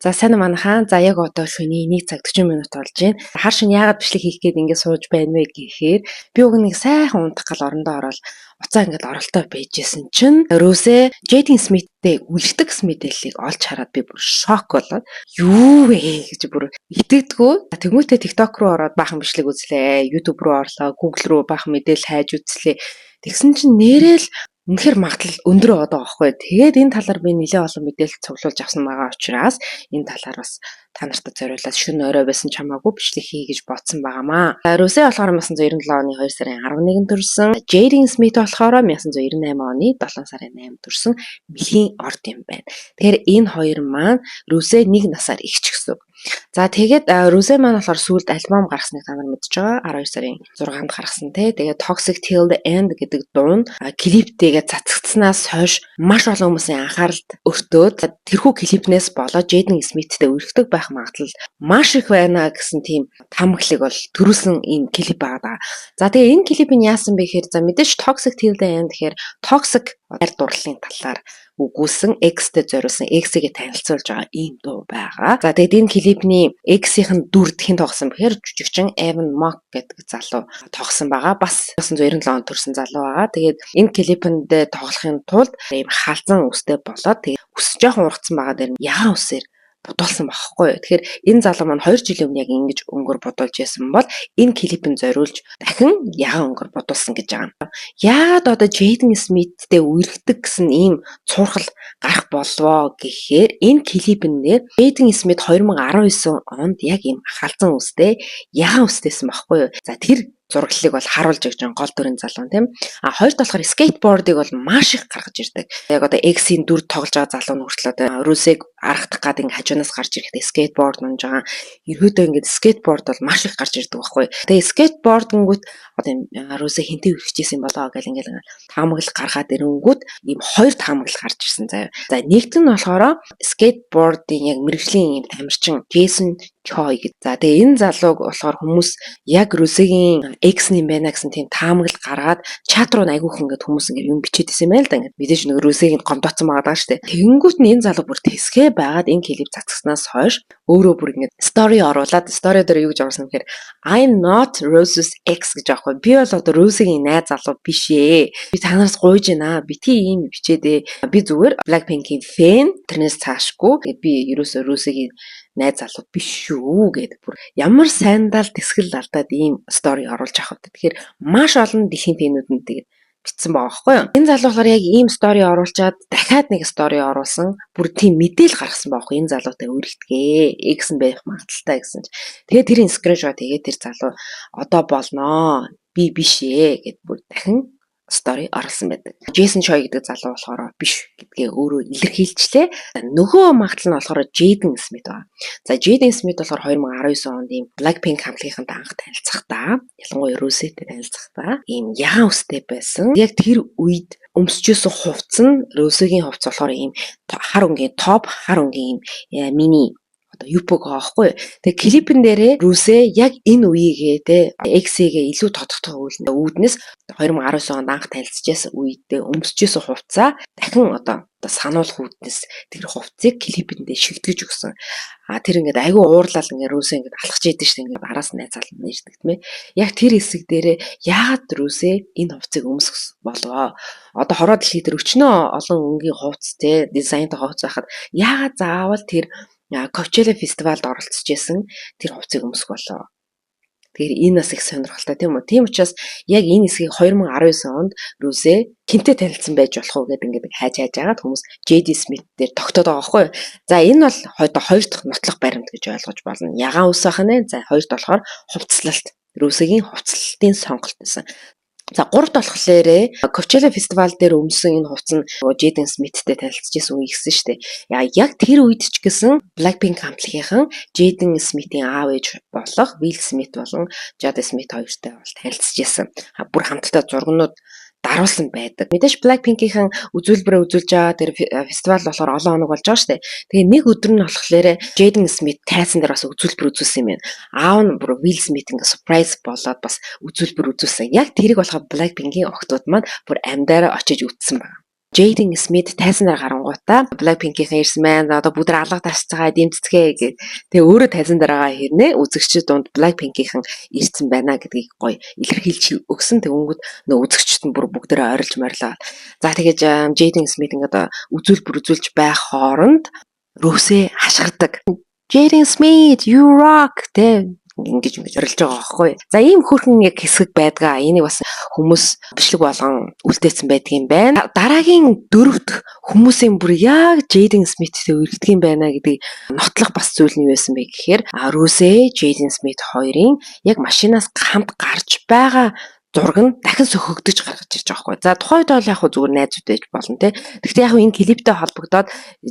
За, сайн уу, манайхаа. За, яг одоо шөнийн 1 цаг 40 минут болж байна. Хар шөнө яагаад бичлэг хийх гээд ингэ сууж байна вэ гэхээр би уг нэг сайхан унтах гал орондоо ороод уцаа ингээд оролтоо байжсэн чинь Розе Jaden Smith-тэй үерхдэг гэсэн мэдээллийг олж хараад би бүр шок болоод, юу вэ гэж бүр итгэдэггүй. Тэнгүүтээ TikTok руу ороод баахан бичлэг үзлээ. YouTube руу орлоо, Google руу баахан мэдээлэл хайж үзлээ. Тэгсэн чинь нээрээ л үнэхээр магадлал өндөр байгаа байхгүй. Тэгээд энэ талаар би нэлээд олон мэдээлэл цуглуулж авсан байгаа учраас энэ талаар бас та нарт зориулаад шөнө орой байсан ч хамаагүй бичлэг хий гэж бодсон байгаамаа. Розе болохоор 1997 оны 2 сарын 11-нд төрсэн. Jaden Smith болохоор 1998 оны 7 сарын 8-нд төрсэн мэлхийн орд юм байна. Тэгэхээр энэ хоёр маань Розе нэг насаар ихч гэсэн үг. За, тэгээд Розе маань болохоор сүүлд альбом гаргасныг та нар мэдж байгаа. 12 сарын 6-нд гаргасан те. Тэгээд Toxic Till the End гэдэг дуу нь клиптэйгээ цацагдсанаас хойш маш олон хүмүүсийн анхааралд өртөөд, тэрхүү клипнээс болоод Jaden Smith-тэй үерхдэг байх магадлал маш их байна гэсэн тийм таамаглалыг бол төрүүлсэн ийм клип байгаа. За, тэгээ энэ клипийг яасан бэ гэхээр, за, мэдээж Toxic Till the End гэхээр toxic хайр дурлалын талаар өгүүлсэн, ex-тэй зориулсан, ex-гээ танилцуулж байгаа ийм дуу байгаа. За, тэгээд энэ клипний ex-ийн дүрд хэн тоглосон бэхээр жүжигчин Evan Mock гэдэг залуу тоглосон байгаа. Бас 1997 онд төрсэн залуу байгаа. Тэгээд энэ клипэнд тоглохын тулд ийм халзан үстэй болоод, тэгээд үс жоохон ургацсан байгаа дээр нь ягаан үсээр будуулсан байхгүй юу. Тэгэхээр энэ залуу маань 2 жилийн өмнө яг ингэж өнгөөр будуулж байсан бол энэ клипэнд зориулж дахин ягаан өнгөөр будуулсан гэж байгаа. Яагаад одоо Jaden Smith-тэй үерхдэг гэсэн ийм цуурхал гарах болвоо гэхээр энэ клипэн дээр Jaden Smith 2019 онд яг ийм халзан үстэй, ягаан үстэйсэн байхгүй юу. За, тэр зураглалыг бол харуулж өгч байгаа гол дүрийн залуу, тийм. А хоёрт болохоор skateboard ыг бол маш их гаргаж ирдэг. Яг одоо X-ийн дүр тоглож байгаа залуу нь хүртэл одоо Рүсэг аргадах гад ингээ хажуунаас гарч ирэхдээ skateboard унж байгаа. Ерөөдөө ингээд skateboard бол маш их гарч ирдэг байхгүй. Тэгээ skateboard гингүүт одоо юм Рүсэг хэнтэй үерхчихсэн болоо гэл ингээл таамаглал гаргаад ирэнгүүт ийм хоёр таамаглал гарч ирсэн заяа. За, нэгд нь болохоор skateboard ын яг мэргэжлийн ийм тамирчин Джейсон Чой гэдэг. За, тэгээ энэ залууг болохоор хүмүүс яг Рүсегийн ex юм байна гэсэн тийм таамаглал гаргаад чат руу айгүйх ингээд хүмүүс ингээд юм бичээд исэн юм байна л да. Ингээд мэдээж нэг Рүсег нь гомдоцсон байгаа даа штэ. Тэгэнгүүт нь энэ залуу бүр тэсгээ байгаад энэ клип цацгснаас хойш өөрөө бүр ингээд story оруулаад, story дээр юу гэж оруулсан гэхээр "I'm not Rose's ex" гэж аахгүй. Би бол одоо Рүсегийн найз залуу биш ээ. Би та нараас гуйж байна. Бити ийм бичээдээ. Би зүгээр Blackpink-ийн fan, тэрнээс цаашгүй. Би ерөөсөө Рүсегийн найз залуу биш шүү гэдэг бүр ямар сайндал тэсгэл алдаад ийм story оруулж авах вэ. Тэгэхээр маш олон дэлхийн fan үүд нь тэгээд бичсэн байгаа байхгүй юу. Энэ залуу болохоор яг ийм story оруулчаад дахиад нэг story оруулсан. Бүр тийм мэдээл гаргасан байгаа байхгүй, энэ залуутай үерхдэг, ex нь байх магадлалтай гэсэн чинь. Тэгээд тэр screenshot хийгээд тэр залуу одоо болноо. Би биш ээ гэд бүр дахин story оруулсан байдаг. Джейсон Чой гэдэг залуу болохоор биш гэдгээ өөрөө илэрхийлчлээ. Нөгөө магадлал нь болохоор Jaden Smith байна. За, Jaden Smith болохоор 2019 онд ийм Blackpink хамтлагийнхантай анх танилцахдаа, ялангуяа Rosé-тэй танилцахдаа ийм ягаан үстэй байсан. Яг тэр үед өмсөжсэн хувцас нь, Rosé-гийн хувцас болохоор ийм хар өнгийн топ, хар өнгийн ийм мини одоо юбка аахгүй. Тэгээ клипэн дээрээ Рүсэ яг энэ үеигээ те ex-гээ илүү тодотгох үүднээс 2019 онд анх танилцжсэн үедээ өмсөжсэн хувцаа дахин одоо сануулах үүднээс тэр хувцсыг клипэндээ шигтгэж өгсөн. А тэр ингээд айгүй уурлал ингээд Рүсэ ингээд алхаж идэв шүү дээ, ингээд араас найз залуу ирдэг, тийм ээ. Яг тэр хэсэг дээрээ яагаад Рүсэ энэ хувцсыг өмсөх болвоо? Одоо хороо дэлхий дээр өчнөө олон өнгийн хувцас те дизайнтай хувцас байхад яагаад заавал тэр Coachella фестивалд оролцож исэн тэр хувцсыг өмсөх болов? Тэгэхээр энэ бас их сонирхолтой, тийм үү? Тийм учраас яг энэ хэсгийг 2019 онд Рүсэ хэнтэй танилцсан байж болох уу гэдэг ингээд хайж хайж агаад хүмүүс JD Smith дээр тогтоод байгаа байхгүй юу? За, энэ бол одоо хоёр дахь нотлох баримт гэж ойлгож болно. Ягаан үс байх нэ. За, хоёрт болохоор хувцлалт. Рүсэгийн хувцлалтын сонголт байсан. За, гуравт болохоор Coachella фестивал дээр өмсөн энэ хувцас нь Jaden Smith-тэй танилцж исэн үе гэсэн шүү дээ. Яг тэр үед ч гэсэн Blackpink хамтлагийнхан Jaden Smith-ийн аав ээж болох Will Smith болон Jada Smith хоёртой бол танилцж исэн. Бүр хамтдаа зургнууд даруулсан байдаг. Мэдээж Blackpink-ийн үзүүлбэрээ үзүүлж байгаа тэр фестивал болохоор олон хоног болж байгаа шүү дээ. Тэгээ нэг өдөр нь болохоор Jaden Smith тайзан дээр бас үзүүлбэр үзүүлсэн юм байна. Аав нь бүр Will Smith ингээ surprise болоод бас үзүүлбэр үзүүлсэн. Яг тэрийг болохоор Blackpink-ийн охидууд маань бүр амьдаараа очиж үзсэн байна. Jaden Smith тайзан дээр гарангуутаа Blackpink-ийн ирсэн байна. Одоо бүгд алга тасцгаа, дэмцдэгэ гээд тэгээ өөрөө тайзан дээр байгаа хэрнээ үзэгчид дунд Blackpink-ийн ирсэн байна гэдгийг гоё илэрхийлж өгсөн. Тэгэнгүүт нөө үзэгчид нь бүр бүгдээрээ орилж морилоо. За, тэгэж Jaden Smith ингээд үзүүлбэр үзүүлж байх хооронд Rosé хашгирдаг. "Jaden Smith, you rock" тэ, ингэж ингэж орилж байгаа байхгүй. За, ийм хөөрхөн яг хэсэг байдгаа. Энийг бас хүмүүс бичлэг болгон үлдээсэн байдгийн байна. Дараагийн дөрөвт хүмүүсийн бүр яг Jaden Smith-тэй үерхдэг юм байна гэдгийг нотлох бас зүйл нь юу байсан бэ гэхээр Rosé, Jaden Smith хоёрын яг машинаас хамт гарч байгаа зураг нь дахин сөхөгдөж гаргаж ирж байгаа байхгүй. За, тухайн үед бол яг хөө зүгээр найзууд байж болно те. Гэхдээ яг энэ клиптэй холбогдоод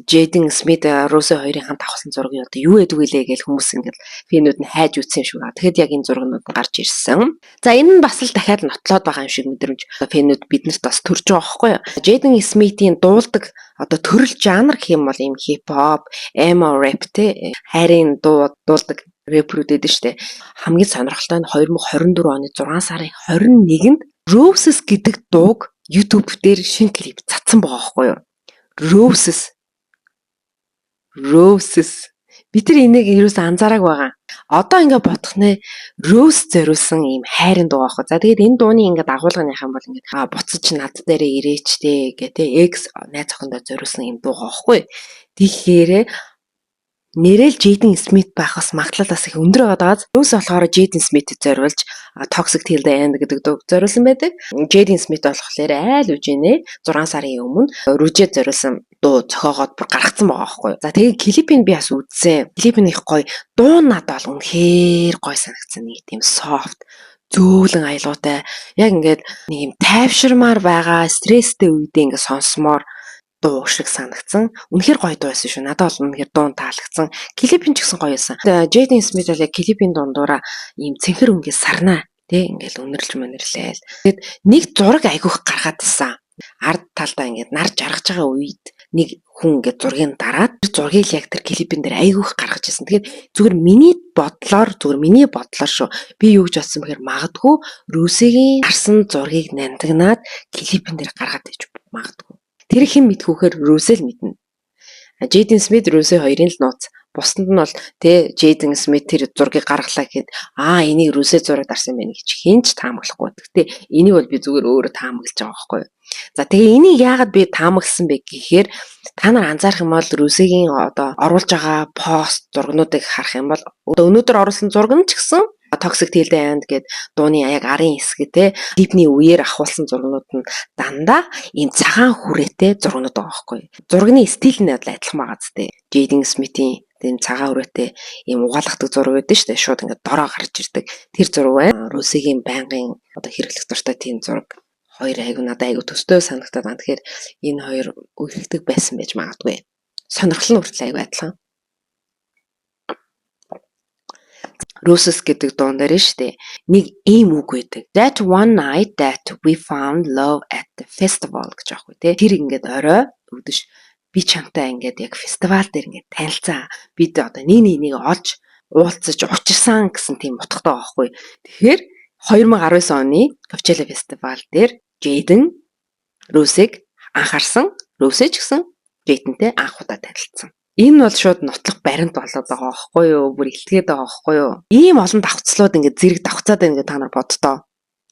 Jaden Smith, Rosé хоёрын хамт авсан зургийг одоо юу гэдэг вүлээ гэж хүмүүс ингээд fan үүд нь хайж үзсэн юм шиг байна. Тэгэхэд яг энэ зургнууд нь гарч ирсэн. За, энэ нь бас л дахиад нотлоод байгаа юм шиг мэдрэмж fan үүд биднэрт бас төрж байгаа байхгүй юу. Jaden Smith-ийн дуулдаг одоо төрөл жанр гэх юм бол ийм хип хоп, emo rap те, хайрын дуу дуулдаг рэпперүүд байдаг шүү дээ. Хамгийн сонирхолтой нь 2024 оны 6 сарын 21-нд Roses гэдэг дууг YouTube дээр шинэ клип цацсан байгаа байхгүй юу? Roses. Roses. Би тэр энийг ерөөсөө анзаараагүй байгаа. Одоо ингээ бодох нэ, Rose зориулсан ийм хайрын дуу аахгүй. За, тэгээд энэ дууны ингээ дагуулга нь яах юм бол ингээ буцаж над дээрээ ирээч те гэ те, ex найз охиндоо зориулсан ийм дуу аахгүй. Тэгэхээр нэрэл Jaden Smith байх бас магадлал бас их өндөр байгаа даа. Rose болохоор Jaden Smith-д зориулж Toxic Till the End гэдэг дуу зориулсан байдаг. Jaden Smith болохоор айл үжинэ 6 сарын өмнө Rosé зориулсан дуу зохиогоод бүр гаргацсан байгаа байхгүй. За, тэгээ клипийг би бас үзсэн. Клип нь их гоё. Дуу надад бол үнэхээр гоё санагдсан. Нэг тийм soft, зөөлөн аялгаутай, яг ингээд нэг юм тайвширмаар байгаа, стресстэй үедээ ингээд сонсомоор дуу шиг санагдсан. Үнэхээр гоё дуу байсан шүү. Надад бол үнэхээр дуун таалагдсан. Клип нь ч гэсэн гоё байсан. Jaden Smith бол яг клипийн дундуура ийм цэнхэр өнгийн сарнаа тий ингээл өнөрлж мөнөрлээл. Тэгэд нэг зураг айгүйх гаргаад ирсэн. Ард талдаа ингээд нар жаргаж байгаа үед нэг хүн ингээд зургийг дараад, тэр зургийг л яг тэр клипэн дээр айгүйх гаргаж ирсэн. Тэгэхээр зүгээр миний бодлоор, зүгээр миний бодлоор шүү. Би юу гэж бодсон бэхээр магадгүй Rosé-гийн харсан зургийг нандинаад клипэн дээр гаргаад иж магадгүй. Тэр хэн мэдхүүхээр Rosé л мэднэ. Jaden Smith, Rosé хоёрын л нууц. Бусдад нь бол тэ, Jaden Smith тэр зургийг гаргалаа гэхэд аа, энийг Rosé зураг дарсан байх гэж хэн ч таамаглахгүй. Гэхдээ энийг бол би зүгээр өөрөө таамаглаж байгаа байхгүй юу. За, тэгээ энийг яагаад би таамагласан бэ гэхээр та нар анзаарах юм бол Rosé-гийн одоо оруулж байгаа пост зургнуудыг харах юм бол одоо өнөөдөр оруулсан зураг нь ч гэсэн Toxic Till the End гээд дууны яг арын хэсэг те, клипний үеэр авахулсан зургнууд нь дандаа ийм цагаан хүрээтэй зургнууд байгаа байхгүй. Зургийн стил нь адилхан байгаа зү. Jaden Smith-ийн тийм цагаан хүрээтэй ийм угаалгадаг зураг байдаг шүү дээ. Шууд ингээд дороо гарч ирдэг. Тэр зураг байна. Rosé-гийн байнгын одоо хэрэглэх дуртай тийм зураг хоёр айгу надад айгу төстэй санагдаад байна. Тэгэхээр энэ хоёр үерхдэг байсан байж магадгүй. Сонирхол нь хүртэл айгу адилхан. Roses гэдэг дуун дээр нь шүү дээ. Нэг ийм үг байдаг. "That one night that we found love at the festival" гэж аахгүй тий. Тэр ингээд орой өвдөш би чамтай ингээд яг фестивал дээр ингээд танилцаа. Бид одоо нэг нэг нэг олж уулзаж учирсан гэсэн тийм утгатай байхгүй. Тэгэхээр 2019 оны Coachella фестивал дээр Jaden Rose-ыг анхаарсан. Rose ч гэсэн Jaden-тэй анх удаа танилцсан. Энэ бол шууд нотлох баримт болоод байгаа байхгүй юу? Бүр илтгээд байгаа байхгүй юу? Ийм олон давхцлууд ингээд зэрэг давхцаад байна гэж та нар боддоо.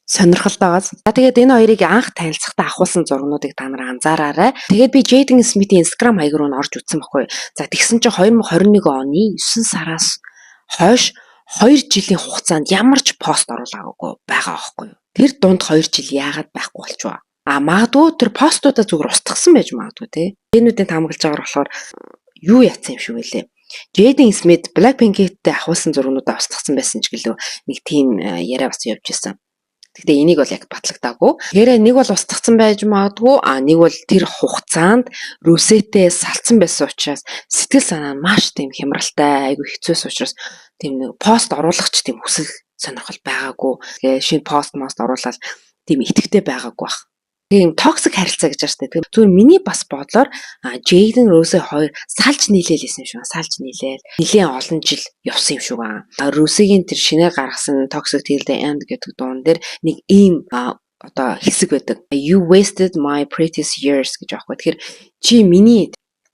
Сонирхолтойгоос. За, тэгээд энэ хоёрыг анх танилцахдаа авахулсан зургнуудыг та нар анзаараарай. Тэгээд би Jaden Smith-ийн Instagram хаяг руу нь орж үзсэн байхгүй юу? За, тэгсэн чинь 2021 оны 9 сараас хойш 2 жилийн хугацаанд ямар ч пост оруулаагүй байгаа байхгүй юу? Тэр дунд 2 жил яагаад байхгүй болчихваа? А, магадгүй тэр постуудаа зүгээр устгасан байж магадгүй тий. Энүүдийн таамаглаж байгаагаар болохоор юу яцсан юм шиг байлээ. Jaden Smith Blackpink-тэй авахулсан зургнуудаа устгасан байсан ч гэлөө нэг тийм яриа бас явж исэн. Гэхдээ энийг бол яг батлагдаагүй. Тэгэхээр нэг бол устгацсан байж магадгүй, а нэг бол тэр хугацаанд Rosé-тэй салцсан байсан учраас сэтгэл санаа нь маш тийм хямралтай, айгүй хэцүүс учраас тийм нэг пост оруулах ч тийм хүсэл сонирхол байгаагүй. Тэгээ шинэ пост мост оруулаад тийм идэвхтэй байгаагүй байх. Тэгээ юм toxic харилцаа гэж байна шүү дээ. Тэгэхээр зүгээр миний бас бодлоор Jaden, Rosé хоёр салж нийлээл байсан юм шиг байна. Салж нийлээл нэлээд олон жил явсан юм шиг байна. Rosé-гийн тэр шинээр гаргасан Toxic Till the End гэдэг дуун дээр нэг ийм одоо хэсэг байдаг. "You wasted my precious years" гэж байгаа байхгүй. Тэгэхээр чи миний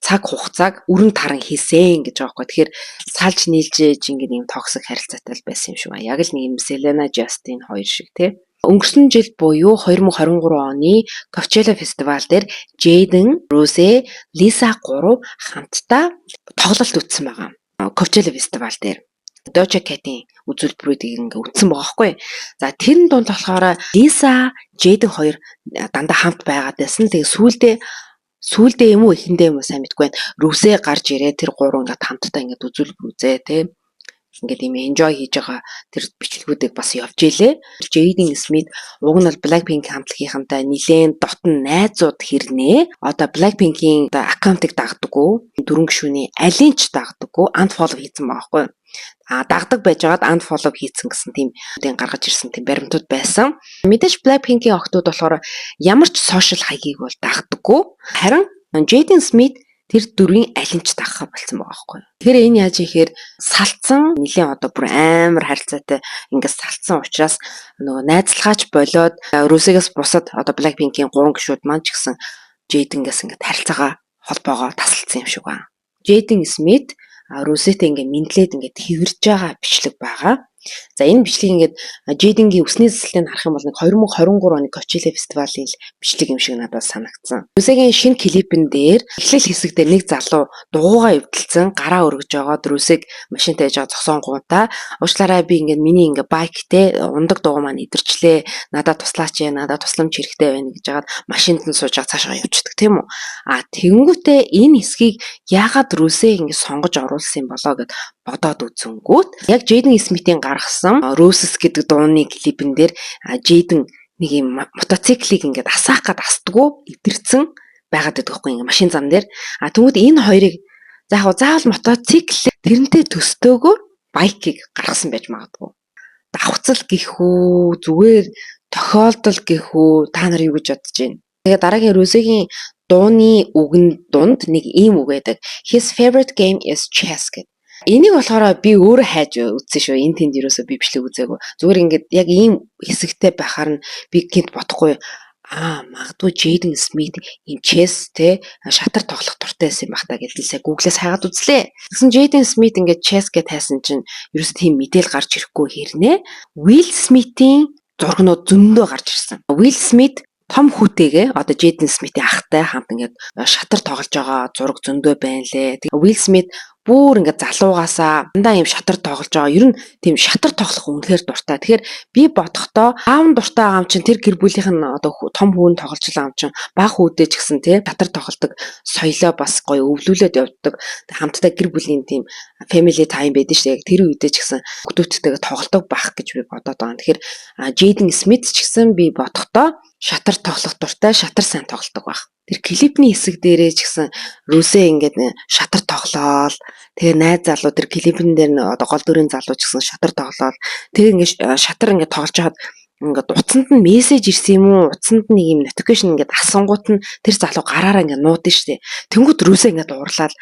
цаг хугацааг өрн таран хийсэн гэж байгаа байхгүй. Тэгэхээр салж нийлжээж ингээд ийм toxic харилцаатай л байсан юм шиг байна. Яг л нэг юм Selena, Justin хоёр шиг, тий. Өнгөрсөн жил буюу 2023 оны Coachella фестивал дээр Jaden, Rose, Lisa гурав хамтдаа тоглолт үзсэн байгаа. Coachella фестивал дээр. Doja Cat-ийн үзүүлбэрүүдийг ингээ үзсэн байгаа байхгүй. За, тэрэн дунд болохоор Lisa, Jaden хоёр дандаа хамт байгаад байсан. Тэгээ сүүлдээ юм уу, эхэндээ юм уу, сайн мэдэхгүй байна. Rose гарч ирээ, тэр гурав ингээд хамтдаа ингээд үзүүлбэр үзээ, тий, ингээд ийм enjoy хийж байгаа тэр бичлэгүүдийг бас явж илээ. Jaden Smith уг нь бол Blackpink хамтлагийнхантай нилээн дотн найзууд хэрнээ одоо Blackpink-ийн одоо аккаунтыг дагдаггүй, дөрвөн гишүүний алийг ч дагдаггүй, unfollow хийсэн байгаа байхгүй юу? А дагдаг байжгаад unfollow хийсэн гэсэн тийм тийм гаргаж ирсэн тийм баримтууд байсан. Мэдээж Blackpink-ийн охидууд болохоор ямар ч social хаягийг бол дагдаггүй. Харин Jaden Smith тэр дөрвийн аль нь ч дагахаа болсон байгаа байхгүй юу. Тэгэхээр энэ яаж ихээр салцсан, нэлийн одоо бүр амар харилцаатай ингээд салцсан учраас нөгөө найзалгаач болоод Rose-гээс бусад одоо Blackpink-ийн гурван гишүүд маань ч гэсэн Jaden-гээс ингээд харилцаагаа, холбоогоо тасалдсан юм шиг байна. Jaden Smith Rose-тэй ингээд мэндлээд ингээд тэрж байгаа бичлэг байгаа. За, энэ бичлэгийг ингээд Jaden-гийн үсний засалтыг харах юм бол нэг 2023 оны Coachella фестивалийн бичлэг юм шиг надад санагдсан. Rose-гийн шинэ клипэн дээр эхлэл хэсэг дээр нэг залуу дугуйгаа эвдэлсэн, гараа өргөж байгаа, Rose-г машинтай яж байгаа зогсоонгуудаа "Уучлаарай, би ингээд миний ингээд bike тэй унадаг дугуй маань эвдэрчлээ. Надад туслаач ээ, надад тусламж хэрэгтэй байна" гэж жагаад машинд нь сууж байгаа, цаашаа явчихдаг, тийм үү. А тэгэнгүүтээ энэ хэсгийг яагаад Rose ингээд сонгож оруулсан юм болоо гэд бодоод үзэнгүүт яг Jaden Smith-ийн гаргасан Roses гэдэг дууны клипэн дээр Jaden нэг юм мотоциклийг ингээд асаах гад асдаггүй, эвдэрсэн байгаад байдаг байхгүй, ингээд машин зам дээр. А тэгвэл энэ хоёрыг за яг заавал мотоцикл тэрнтэй төстөөгөө bike ийг гаргасан байж магадгүй. Давхцал гэх үү, зүгээр тохиолдол гэх үү, та нар юу гэж бодож байна? Тэгээ дараагийн Rose-гийн дууны үгэн дунд нэг ийм үг байдаг. "His favorite game is chess" гэдэг. Энийг болохоор би өөрөө хайж үзсэн шүү. Энэ тэнд ерөөсөө би бичлэг үзээгүй. Зүгээр ингээд яг ийм хэсэгтэй байхаар нь би гинт бодохгүй аа, магадгүй Jaden Smith ийм chess те шатар тоглох дуртай байсан юм бах та гэдэл сая Google-ээс хайгаад үзлээ. Тэгсэн Jaden Smith ингээд chess гэж хайсан чинь ерөөсөө тийм мэдээл гарч ирэхгүй хэрнээ Will Smith-ийн зургнууд зөндөө гарч ирсэн. Will Smith том хүүтэйгээ, одоо Jaden Smith-ийн ахтай хамт ингээд шатар тоглож байгаа зураг зөндөө байна лээ. Will Smith бүр ингээд залуугаасаа дандаа ийм шатар тоглож байгаа. Ер нь тийм шатар тоглох үнэхээр дуртай. Тэгэхээр би бодохдоо аав нь дуртай байгаа юм чинь тэр гэр бүлийнх нь одоо том хүүн тоглож байгаа юм чинь бага хүүдээ ч гэсэн тий шатар тоглодог соёлоо бас гоё өвлүүлээд явдаг. Хамтдаа гэр бүлийн тийм family time байдаг шүү дээ. Яг тэр үедээ ч гэсэн хүүхдүүдтэйгээ тоглодог байх гэж би бодоод байгаа. Тэгэхээр Jaden Smith ч гэсэн би бодохдоо шатар тоглох дуртай, шатар сайн тоглодог байх. Тэр клипний хэсэг дээрээ ч гэсэн Rose ингээд шатар тоглоол. Тэгээ найз залуу, тэр клипэн дээр одоо гол дүрийн залуу ч гэсэн шатар тоглоол. Тэгээ ингээд шатар ингээд тоглож байхад ингээд утсанд нь мессеж ирсэн юм уу? Утсанд нэг юм notification ингээд асангуут нь тэр залуу гараараа ингээд нуудсан штэ. Тэнгүүд Rose ингээд уурлаад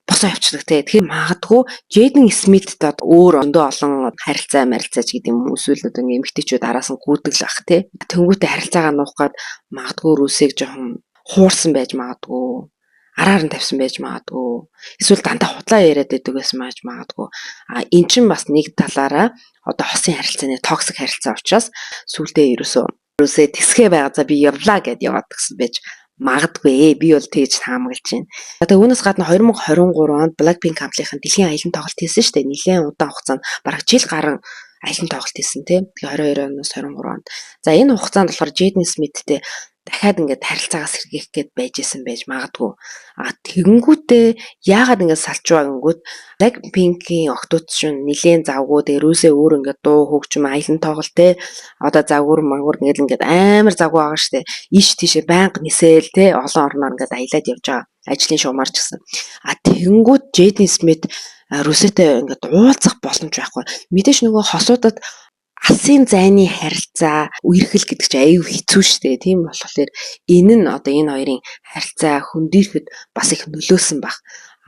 босоо явчихдаг те. Тэгэхээр магадгүй Jaden Smith-д өөр өндөө олон харилцаа марилцаа ч гэдэг юм уу, эсвэл одоо ингээ эмэгтэйчүүд араас нь гүйдэг л бах те. Тэнгүүтээ харилцаагаа нуух гад магадгүй Rose-г жоохон хуурсан байж магадгүй, араар нь тавьсан байж магадгүй. Эсвэл дандаа худлаа яриад байдаг байсан байж магадгүй. А эн чинь бас нэг талаараа одоо хосын харилцааны toxic харилцаа учраас сүулдэ ерөөсөө Rose тэсгээ байгаа, за би явлаа гэд яваад гисэн байж магадгүй. Би бол тэгж таамаглаж байна. Одоо үүнээс гадна 2023 онд Blackpink хамтлагийн дэлхийн аялан тоглолт хийсэн шүү дээ. Нилээн удаан хугацаанд, бараг жил гарan аялан тоглолт хийсэн тийм. Тэгээ 22 оноос 23 онд. За, энэ хугацаанд болохоор Jaden Smith-тэй дахиад ингээд харилцаагаа сэргээх гээд байж исэн байж магадгүй. А тэгэнгүүтээ яагаад ингээд салчваа гингүүт Blackpink-ийн охидууд чинь нилээн завгүй, тэгээ Rose өөр ингээд дуу, хөгжим, аялан тоглолт те, одоо загвар магвар ингээд ингээд амар завгүй байгаа штэ. Ийш тийшээ байнга нисээл те, олон орноор ингээд аялаад явж байгаа, ажлын шугамар ч гэсэн. А тэгэнгүүт Jaden Smith Rose-тэй ингээд уулзах боломж байхгүй. Мэдээж нөгөө хосуудад алсын зайны харилцаа, үерхэл гэдэг чинь аюу хэцүү шүү дээ. Тийм болохоор энэ нь одоо энэ хоёрын харилцаа хөндийрөхөд бас их нөлөөсөн баг.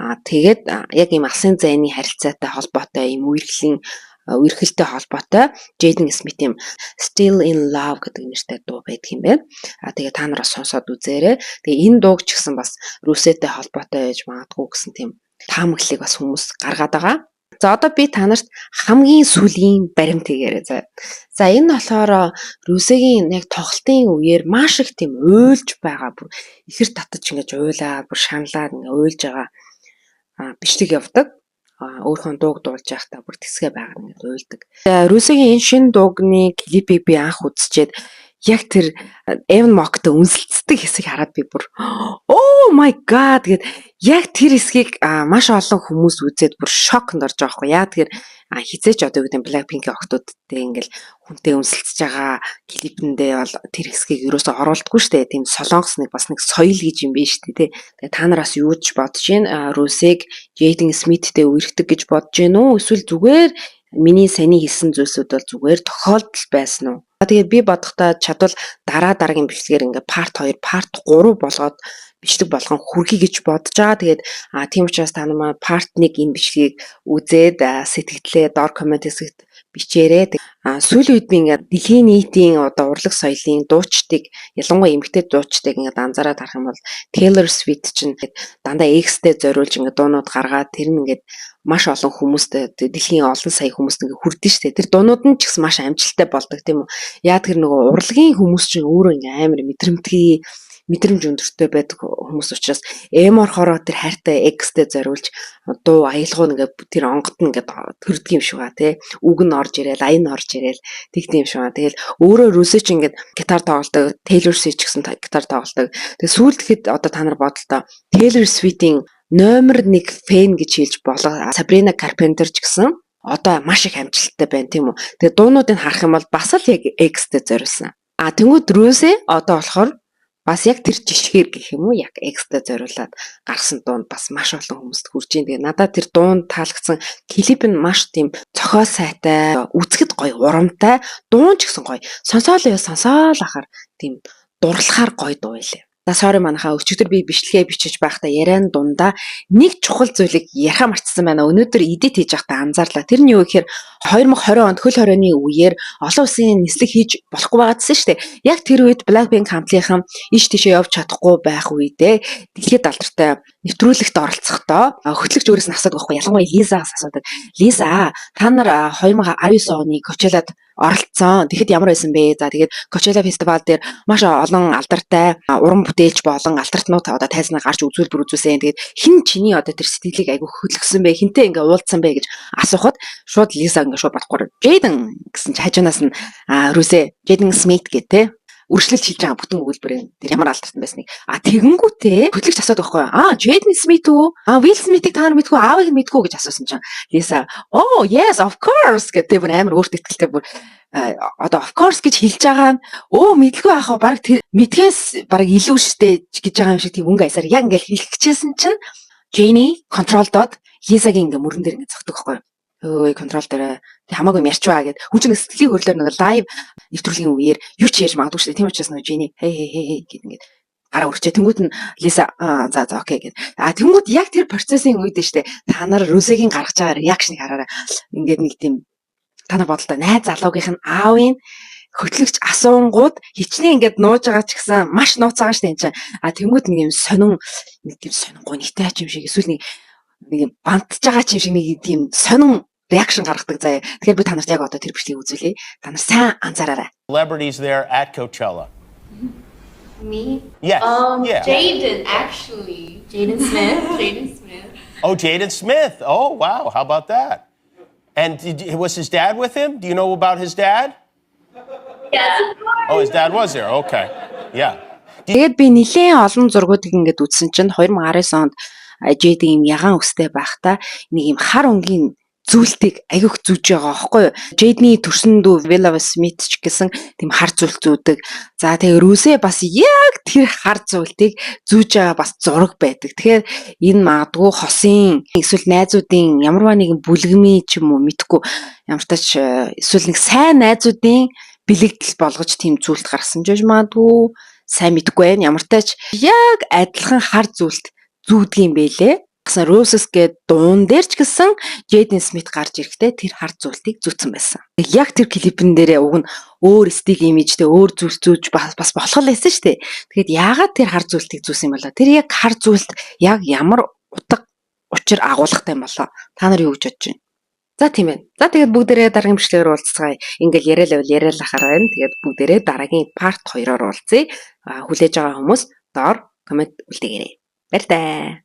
Аа тэгээд яг ийм алсын зайны харилцаатай холбоотой ийм үерхлийн үерхэлтэй холбоотой Jaden Smith-ийн Still in Love гэдэг нэртэй дуу байдаг юм байна. А тэгээ та нар бас сонсоод үзээрэй. Тэгээ энэ дууг ч гэсэн бас Рүсэтэй холбоотой байж магадгүй гэсэн тийм таамаглалыг бас хүмүүс гаргаад байгаа. За, одоо би та нарт хамгийн сүүлийн баримт хийгээрэй заа. За, энэ болохоор Рүсэгийн яг тоглолтын үеэр маш их тийм уйлж байгаа, бүр ихэр татаж ингэж уйлаа, бүр шаналаад ингээ уйлж байгаа бичлэг явдаг. Өөрийнхөө дууг дуулж байхдаа бүр тэсгээ байгаа ингээд уйлдаг. Рүсэгийн энэ шинэ дуугны клипийг би анх үзчихэд яг тэр Evan Mock-тай үнсэлцдэг хэсгийг хараад би бүр "Oh my God" гэд, яг тэр хэсгийг маш олон хүмүүс үзээд бүр шоконд орж байгаа байхгүй. Яа тэгэхээр хэзээ ч одоо юу гэдэг, Blackpink-ийн охтуудтай ингээл хүнтэй үнсэлцэж байгаа клипэндээ бол тэр хэсгийг ерөөсөө оруулдаггүй шүү дээ. Тийм солонгос нэг бас нэг соёл гэж юм байна шүү дээ, тий. Тэгээ та нар бас юу ч бодож байна? Рүсэг Jaden Smith-тэй үерхдэг гэж бодож байна уу? Эсвэл зүгээр миний саяны хэлсэн зүйлсүүд бол зүгээр тохиолдол байсан уу? Тэгээд би бодохдоо чадвал дараа дараагийн бичлэгээр ингээ part 2, part 3 болгоод бичлэг болгон хүргэе гэж бодож байгаа. Тэгээд тийм учраас та нар маань part 1 энэ бичлэгийг үзээд сэтгэлдээ доор comment хэсэгт бичээрэй. Сүүлийн үед би ингээд дэлхийн нийтийн одоо урлаг соёлын дуучдыг, ялангуяа эмэгтэй дуучдыг ингээд анзаараад харах юм бол Taylor Swift чинь дандаа ex-тэй зориулж ингээд дуунууд гаргаад, тэр нь ингээд маш олон хүмүүст, дэлхийн олон сая хүмүүст ингээд хүрдэн штэ. Тэр дуунууд нь ч гэсэн маш амжилттай болдог, тийм үү? Яа тэр нөгөө урлагийн хүмүүс чинь өөрөө ингээд амар мэдрэмтгий, мэдрэмж өндөртэй байдаг хүмүүс учраас эм орохороо тэр хайртай ex-тэй зориулж дуу аялгуу ингээд тэр онгот нь ингээд төрдөг юм шиг ба, тий. Үг нь орж ирээл, аян орж ирээл тэгдэм юм шиг ба. Тэгэл өөрөө Рүсэ ч ингээд гитар тоглодог, Taylor Swift ч гэсэн гитар тоглодог. Тэгээ сүүлд хэд одоо та нар бодолтой Taylor Swift-ийн номер 1 fan гэж хэлж болох Sabrina Carpenter ч гэсэн одоо маш их амжилттай байна, тийм үү. Тэгээ дуунуудыг харах юм бол бас л яг ex-тэй зориулсан. А тэнгууд Рүсэ одоо болохоор бас яг тэр жишгээр гэх юм уу, яг ex-тэй зориулаад гаргасан дуунд бас маш олон хүмүүст хүрж ийн. Тэгээ надад тэр дуунд таалагдсан клип нь маш тийм зохиол сайтай, үзэхэд гоё, урамтай, дуун ч гэсэн гоё. Сонсоол яа сонсоол ахаар тийм дурлахаар гоё дуу байлээ. За, sorry манайхаа, өчигдөр би бичлэгээ бичиж байхдаа яриан дундаа нэг чухал зүйлийг яриха мартсан байна. Өнөөдөр edit хийж байхдаа анзаарлаа. Тэр нь юу гэхээр 2020 онд хөл хорионы үеэр олон улсын нислэг хийж болохгүй байгаадсэн шүү дээ. Яг тэр үед Blackpink хамтлагийнхан иш тийшээ явж чадахгүй байх үедээ дэлхийд алдартай нэвтрүүлэгт оролцохдоо хөтлөгч өөрөөс нь асуудаг байхгүй, ялангуяа Лизагаас асуудаг. "Лиза, та нар 2019 оны Coachella-д оролцсон. Тэгэхэд ямар байсан бэ? За, тэгээд Coachella фестивал дээр маш олон алдартай уран бүтээлч болон алтартнууд одоо тайзнаа гарч үзүүлбэр үзүүлсэн. Тэгээд хэн чиний одоо тэр сэтгэлийг айгүй хөдөлгөсөн бэ? Хэнтэй ингээ уулзсан бэ?" гэж асуухад шууд Лиза ингээ шууд бодохгүй "Jaden" гэсэн чи хажуунаас нь Рүсэ "Jaden Smith" гэх те үргэлжлүүлж хэлж байгаа бүтэн өгүүлбэрийн тэр ямар алдартан байсныг. А тэгэнгүүтээ хөтлөгч асуудаг байхгүй юу? "Аа, Jaden Smith үү? Аа, Will Smith-ийг та нар мэдгүй, аавыг нь мэдгүй?" гэж асуусан чинь Лиса "Oh yes, of course" гэдэг бүр амар өөртөө итгэлтэй, бүр одоо "of course" гэж хэлж байгаа нь өө мэдлгүй яах вэ? Бараг тэр мэдгээс бараг илүү штэ гэж байгаа юм шиг тийм өнгө аясаар яг ингээл хэлэх гэжсэн чинь Jennie control-доод Лизагийн ингээ мөрөн дээр ингээ зогтдог байхгүй юу? Өөй, control дээр тэг хамаагүй юм ярьчваа гэд. Хүн чинь сэтгэлийн хөдлөлөөр нэг live нэвтрүүлгийн үеэр юу ч ярьж магадгүй шүү дээ. Тийм учраас нөгөө Jennie "Hey, hey, hey, hey" гэд ингээд гараа өрчээ. Тэнгүүд нь Лиза "Аа, за за, okay" гэд. А тэнгүүд яг тэр процессын үед нь штэ та нар Рүсегийн гаргаж байгаа reaction-ыг хараарай. Ингээд нэг тийм та нар бодолтой найз залуугийнх нь аавын хөтлөгч асуунгууд хичнээн ингээд нууж байгаа ч гэсэн маш нууцаагаа штэ энэ чинь. А тэнгүүд нэг юм сонин, нэг тийм сонин гунигтай ч юм шиг, эсвэл нэг нэг юм бантж байгаа ч юм шиг нэг тийм сонин reaction гаргадаг заяа. Тэгэхээр би та нарт яг одоо тэр бичлэгийг үзүүлье. Та нар сайн анзаараарай. Celebrities there at Coachella? Me? Yes. Jaden, actually. Jaden Smith. Jaden Smith. Oh, Jaden Smith. Oh, wow. How about that? And was his dad with him? Do you know about his dad? Yes, of course. Oh, his dad was there. Okay. Yeah. Тэгээд би нэлээд олон зургуудыг ингээд үзсэн чинь 2019 онд Jaden юм ягаан өстэй байхдаа нэг юм хар өнгийн зүйлтийг аягүй их зүүж байгаа байхгүй юу. Jaden-ий төрсөн дүү Willow Smith ч гэсэн тийм хар зүйлт зүүдэг. За, тэгээ Рүсэ бас яг тэр хар зүйлтийг зүүж байгаа бас зураг байдаг. Тэгэхээр энэ магадгүй хосын эсвэл найзуудын ямарваа нэгэн бүлгэмий ч юм уу, мэдхгүй ямар тач эсвэл нэг сайн найзуудын бэлэгдэл болгож тийм зүйлт гаргасан ч байж магадгүй, сайн мэдэхгүй байна. Ямар тач яг адилхан хар зүйлт зүүдэг юм бэлээ. Roses гээд дуун дээр ч гэсэн Jaden Smith гарч ирэхдээ тэр хар зүйлтийг зүүцэн байсан. Яг тэр клипэн дээрээ уг нь өөр стил, имижтэй, өөр зүйл зүүж бас болох л байсан шүү дээ. Тэгэхээр яагаад тэр хар зүйлтийг зүүсэн юм болоо? Тэр яг хар зүйлт яг ямар утга учир агуулгатай юм болоо? Та нар юу гэж бодож байна? За, тийм ээ. За, тэгээд бүгдээрээ дараагийн бичлэгээр уулзцгаая. Ингээл яриа л байвал яриа л ахаар байна. Тэгээд бүгдээрээ дараагийн part 2-оор уулзъя. Хүлээж байгаа хүмүүс доор comment үлдээгээрэй. Баяртай.